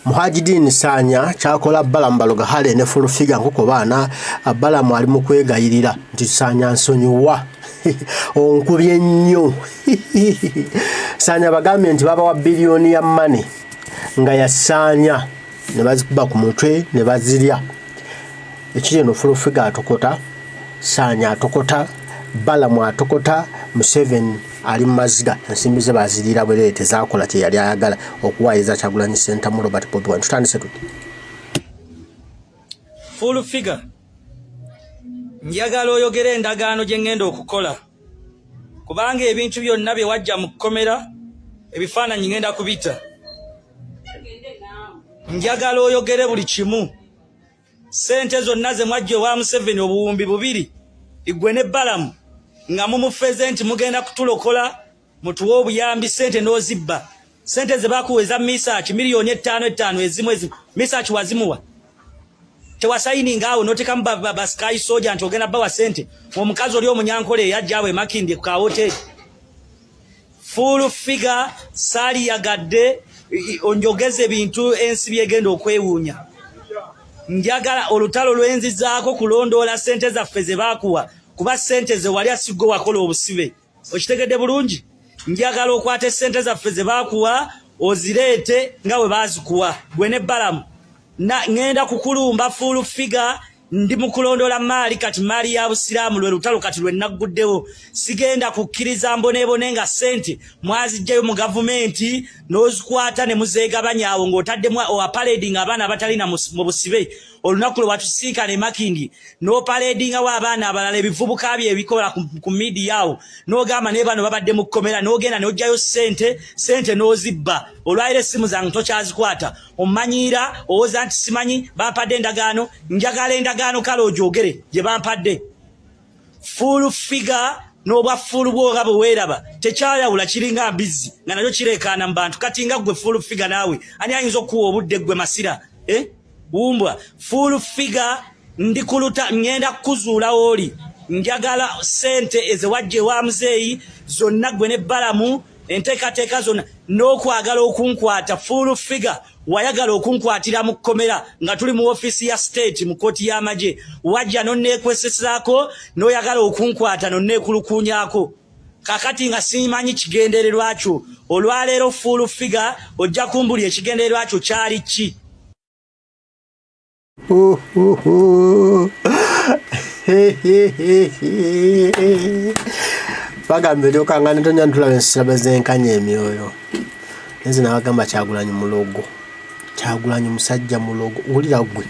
Muhajidin Saanya kyakola Balamu Balugahale ne Full Figure nkoko baana. Balamu ali mu kwegayirira nti Saanya nsonyiwa, onkubye nnyo. Saanya bagambye nti babawa biliyoni ya money nga ya Saanya ne bazikuba ku mutwe ne bazirya. Ekiri eno, Full Figure atokota, Saanya atokota, Balamu atokota, Museveni ali mu maziga. Ensimbi ze baziriira bwerere, tezakola kye yali ayagala okuwaayiriza Kyagulanyi Ssentamu Robert Bobi Wine. Tutandise tuti. Full Figure, njagala oyogere endagaano gye ŋŋenda okukola, kubanga ebintu byonna bye wajja mu kkomera, ebifaananyi ŋŋenda kubita. Njagala oyogere buli kimu, ssente zonna ze mwajja ewa Museveni, 2000, igwe ne Balamu nga mumufeze nti mugenda kutulokola, mutuwe obuyambi, ssente n'ozibba. Ssente ze bakuweza Misaki, miliyoni 5 etaano ezimu ezimu, Misaki wazimuwa? Tewasayininga awo notekamu ba sky soldier nti ogenda bawa ssente? Omukazi oli omunyankole eyajja awo emakindi ka hoteri. Full Figure, saali yagadde onjogeze ebintu ensi byegenda okwewuunya. Njagala olutalo lwenzizaako kulondoola ssente zaffe ze baakuwa, kuba ssente ze wali asiggo wakola obusibe, okitegedde bulungi. Njagala okwata essente zaffe ze baakuwa ozireete nga bwe baazikuwa gwe ne Balamu. Ŋŋenda kukulumba, Full Figure. Ndi mu kulondoola maali kati, maali ya busiraamu. Lwe lutalo kati lwe nagguddewo. Sigenda kukkiriza mboneebone nga ssente mwazijjayo mu gavumenti n'ozikwata ne muzeegabanya awo ng'otaddemu owapaledinga abaana abatalina mu busibe. Olunaku lwe watusinkana e Makindi n'opaledingawo abaana abalala, ebivubuka bye ebikola ku media awo, n'ogamba naye bano babadde mu kkomera, n'ogenda n'oggyayo ssente, ssente n'ozibba. Olwaliro essimu zange tokyazikwata, omanyiira, owoza nti simanyi bampadde endagaano. Njagala endagaano kale ogyogere gye bampadde. Full Figure, n'obwa full bwoga bwe weeraba tekyayawula, kiringa mbizzi nga nakyo kireekaana mu bantu. Kati nga ggwe Full Figure, naawe ani ayinza okukuwa obudde ggwe masira, eh? Wumbwa Full Figure, ndi kuluta, ŋŋenda kukuzuula wooli. Njagala ssente ezewajja ewa muzeeyi zonna, ggwe ne Balamu, enteekateeka zonna n'okwagala okunkwata. Full Figure, wayagala okunkwatira mu kkomera nga tuli mu ofiisi ya state mu kooti y'amagye. Wajja nonneekwesesaako n'oyagala okunkwata nonneekulukuunyako. Kakati nga simanyi kigendererwa kyo. Olwaleero, Full Figure, ojja kumbuli ekigendererwa kyo kyali ki? Ho, ho, ho. Bagamba eryokanga netonya ntulaba ensiraba zenkanya emyoyo. Nze nabagamba Kyagulanyi mulogo, Kyagulanyi musajja mulogo. Wulira gwe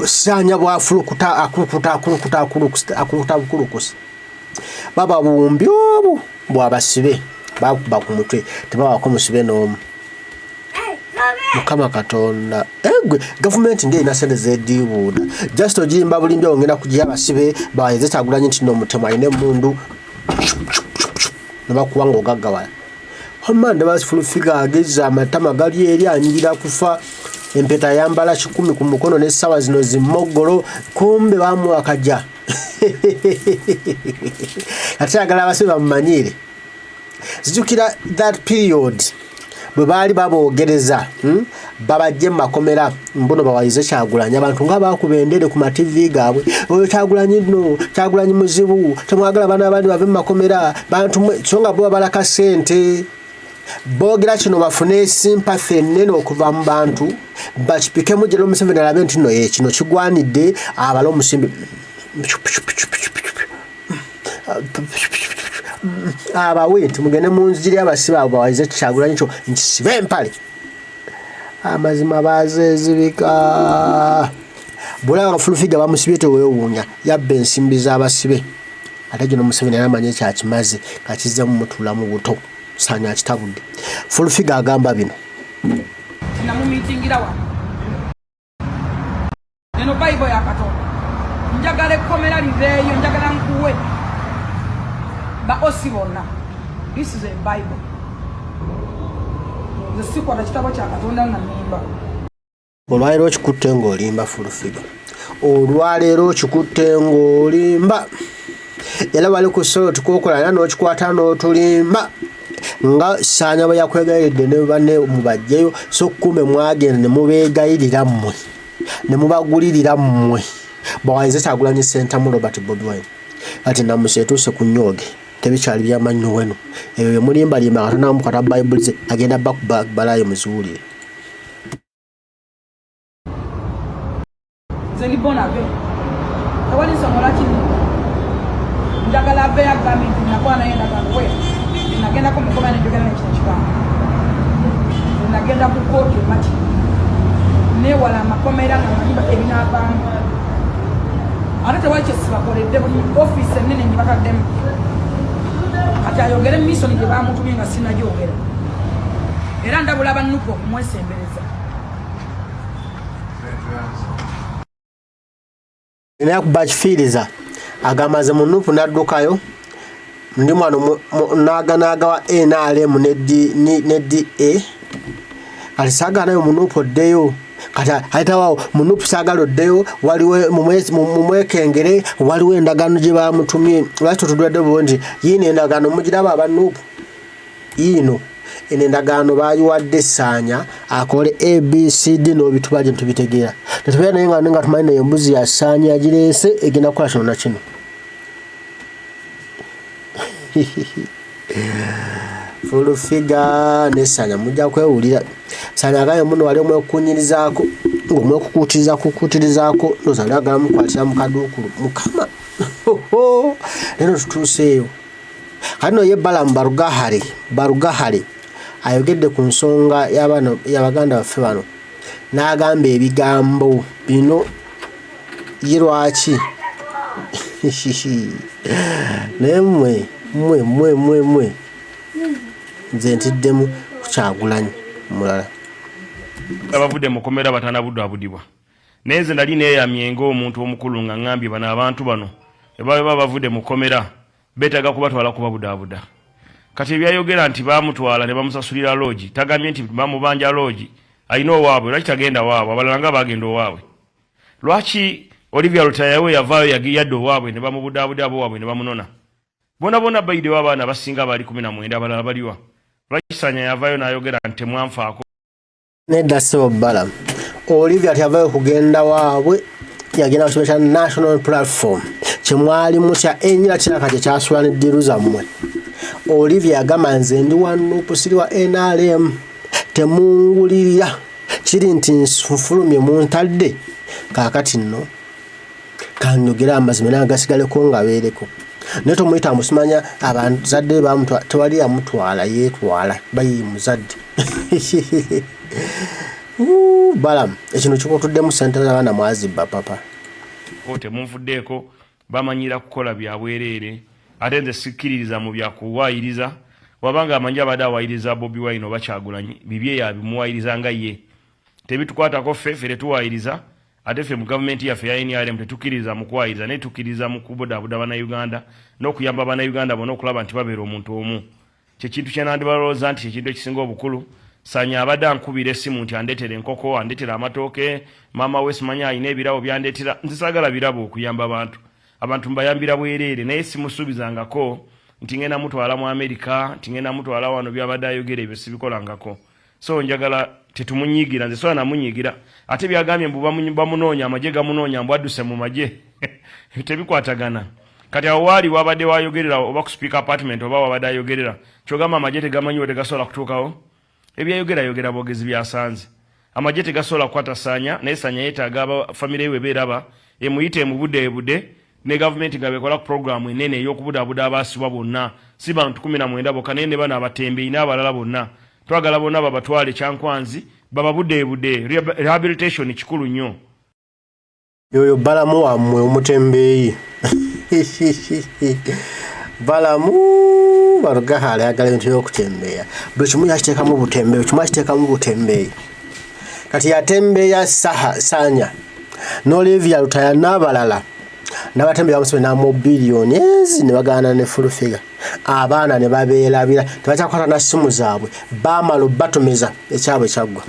Saanya bwafulukuta, akulukuta, akulukuta, akulukuta, akulukuta bukulukusi. Baba buwumbi obu bwabasibe bakuba ku mutwe, tebawako musibe n'omu. Mukama Katonda, egwe gavumenti ngaerina sente zedibuuda, just ogiyimba bulimbi ogenda kugiya abasibe baweze Kyagulanyi nti nomutemu alina emundu nebakuwa nga ogaggawala. Wamma ndaba Full Figure agezza amatama gali eri anyirira kufa, empeta ayambala 100 ku mukono n'essaawa zino zimmoggolo, kumbe bamuwakaja ate ayagala abasibe bamumanyiire. Zijukira that period bwe baali baboogereza, Babajje mu makomera mbuno bawayize Kyagulanyi, abantu nga bakuba endere ku mativi gaabwe, oyo Kyagulanyi no Kyagulanyi muzibu, temwagala baana abandi bave mu makomera bantu mwe. So nga bo babalaka ssente, boogera kino bafune sympathy ennene okuva mu bantu, bakipikemu General Museveni alabe nti no ye kino kigwanidde abale omusimbi abawe nti mugende mu nziri abasibe abo bawayize Kyagulanyi kyo nkisibe empale. Amazima bazeezibika. Bwolaba nga Full Figure bamusibye tewewuunya, yabba ensimbi z'abasibe. Ate gino Museveni yali amanyi ekyakimaze kakizzamu mutuula mu buto. Saanya akitabudde. Full Figure agamba bino. Namumiitingira wano. Eno Bayibuli ya Katonda. Njagala ekkomera liveeyo, njagala nkuwe ba OC bonna. This is a Bible. Nze sikwata kitabo kya Katonda nga nnimba. Olwaleero okikutte ng'olimba, Full Figure. Olwaleero okikutte ng'olimba, era wali ku solo tikokola era n'okikwata n'otulimba. Nga Saanya bwe yakwegayiridde ne banne mubajjeyo, so kumbe mwagenda ne mubeegayirira mmwe ne mubagulirira mmwe bawayize Kyagulanyi Ssentamu Robert Bobi Wine. Kati Namusa etuuse ku nnyooge, tebikyali byamannyo weno ebyo bye mulimbalimba. Katonda mukwata Bayibuli ze agenda bakuba balaayo muziwulire. Nze ndi born again, tewali nsonga lwaki njagala aveyo agambe nti nakola naye endagaano. We nagendako mukoma nenjogera nekino kigambo, nagenda ku kooti emaki newala amakomera nga manyi ebinaavaamu, ate tewali kyesibakoledde. Buli ofiisi enene ngibataddemu. Kati ayogere misoni gye bamutumye nga sinagyogera, era ndabula abanuku okumwesembereza. Naye akuba kifiiriza agamba nze mu Nupu n'addukayo, ndi mwano n'aganagawa NRM ne DA. Kati saagala nayo mu Nupu oddeyo. Kati ayitawawo mu Nupu, saagala oddeyo. Waliwo mumwekengere, waliwo endagaano gye bamutumye. Lwaki tutudwadde bulungi? Yiino endagaano mugiraba, aba Nupu. Yiino eno endagaano bayiwadde Saanya akole ABCD n'obituba gye tubitegeera tetubeera naye nga nga tumanyi naye embuzi ya Saanya yagireese egenda kukola kino na kino. Full Figure ne Saanya mujja kwewulira. Saanya agambye muno wali omwekunyirizaako ng'omwekukuutiriza kukuutirizaako ndowooza ali agala mukwatira mu kaduukulu. Mukama, leero tutuuseeyo. Kati no ye Balamu Barugahare, Barugahare ayogedde ku nsonga y'abano y'abaganda baffe bano n'agamba ebigambo bino. Ye lwaki naye mmwe mmwe mmwe mmwe mmwe nze ntiddemu ku Kyagulanyi mulala. Abavudde mu kkomera batanabudwabudibwa, naye nze nali neeyamye ng'omuntu omukulu nga ŋŋambye bano abantu bano bwe baba bavudde mu kkomera beetaaga kubatwala kubabudaabuda. Kati ebyayogera nti baamutwala ne bamusasulira loogi, tagambye nti bamubanja loogi. Alina owaabwe, lwaki tagenda waabwe? Abalala nga bagenda owaabwe, lwaki Olivia Lutayawe yavaayo yadda owaabwe ne bamubudaabuda, abowaabwe ne bamunona bona bona? Bayidewo abaana abasinga baali 19, abalala baliwa? Lwaki Sanya yavaayo n'ayogera nti temwanfaako? Nedda ssebo Balamu, Olivia teyavayo kugenda waabwe, yagenda ku kibiina kya National Platform kyemwali mutya enyira kiraka kye kyasula ne ddiiru zammwe. Olivia yagamba nze ndi wa Nupu, siri wa NRM, temungulirira. Kiri nti nfulumye muntadde. Kaakati nno kanjogere amazima era gasigaleko nga beereko, naye tomuyita musimanya abazadde bamutwala. Tewali yamutwala, yeetwala bayi muzadde. Balamu, ekino kikutuddemu. Sente z'abaana mwazibba papa. Ko temunfuddeeko, bamanyira kukola bya bwereere. Ate nze sikkiririza mu byakuwaayiriza. Wabanga amanyi abadde awayiriza Bobi Wine oba Kyagulanyi, bibye yabimuwayiriza nga ye, tebitukwatako ffe. Ffe tetuwayiriza, ate ffe mu gavumenti yaffe ya NRM tetukkiririza mu kuwayiriza, naye tukkiririza mu kubudaabuda Bannayuganda n'okuyamba Bannayuganda bonna okulaba nti babeera omuntu omu. Kyekintu kyenandibalowooza nti kyekintu ekisinga obukulu. Sanya abadde ankubira essimu nti andeetera enkoko, andeetera amatooke, maama we simanyi alina ebirabo byandeetera. Nze saagala birabo. Okuyamba abantu, abantu mbayambira bwereere, naye simusuubizangako nti ngenda mutwala mu Amerika, nti ngenda mutwala wano. Byabadde ayogera ebyo sibikolangako. So njagala tetumunyiigira, nze sola namunyiigira. Ate byagambye mbu bamunoonya, amagye gamunoonya, mbu adduse mu magye, tebikwatagana. Kati awo waali wabadde wayogerera oba ku speaker apartment oba wabadde ayogerera, kyogamba amagye tegamanyiwo, tegasobola kutuukawo? Ebyayogera yogera bwogezi byasanze. Amagye tegasobola kukwata Sanya, naye Sanya yeetaaga aba famire ye beeraba emuyite emubudde ebude ne gavumenti nga bekola ku puroguramu enene ey'okubudaabuda abaasibwa bonna, si bantu 19 bokka, naye ne bano abatembeeyi n'abalala bonna. Twagala bonna babatwale Kyankwanzi bababudeebude. Rehabilitation kikulu nnyo. Yoyo Balamu wammwe omutembeeyi, Balamu Barugahara, ayagala ebintu by'okutembeeya. Buli kimu yakiteekamu butembeeyi, buli kimu akiteekamu butembeeyi. Kati yatembeeya Saha Sanya n'Olivia Lutaya n'abalala n'abatembeeya Museveni n'amu biliyoni ezi ne bagaana ne full figure. Abaana ne babeerabira, tebakyakwata na ssimu zaabwe, baamala obatumiza ekyabwe kyaggwa.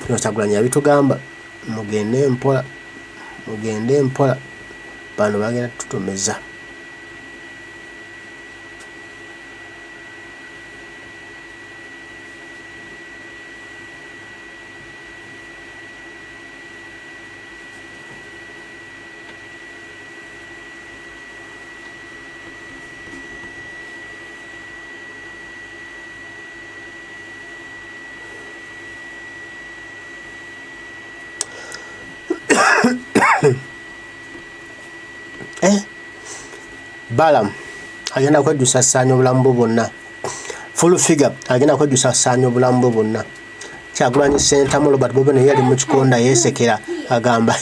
Bino Kyagulanyi yabitugamba, mugende mpola, mugende mpola, bano bagenda tutumiza. Eh? Balaam agenda kwejjusa Ssaanya obulamu bwe bwonna. Full Figure agenda kwejjusa Ssaanya obulamu bwe bwonna. Kyagulanyi Ssentamu Robert Bobi naye yali mu kikonda yeesekera agamba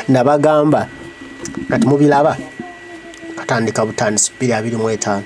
nabagamba kati mubiraba katandika butandisi 2025.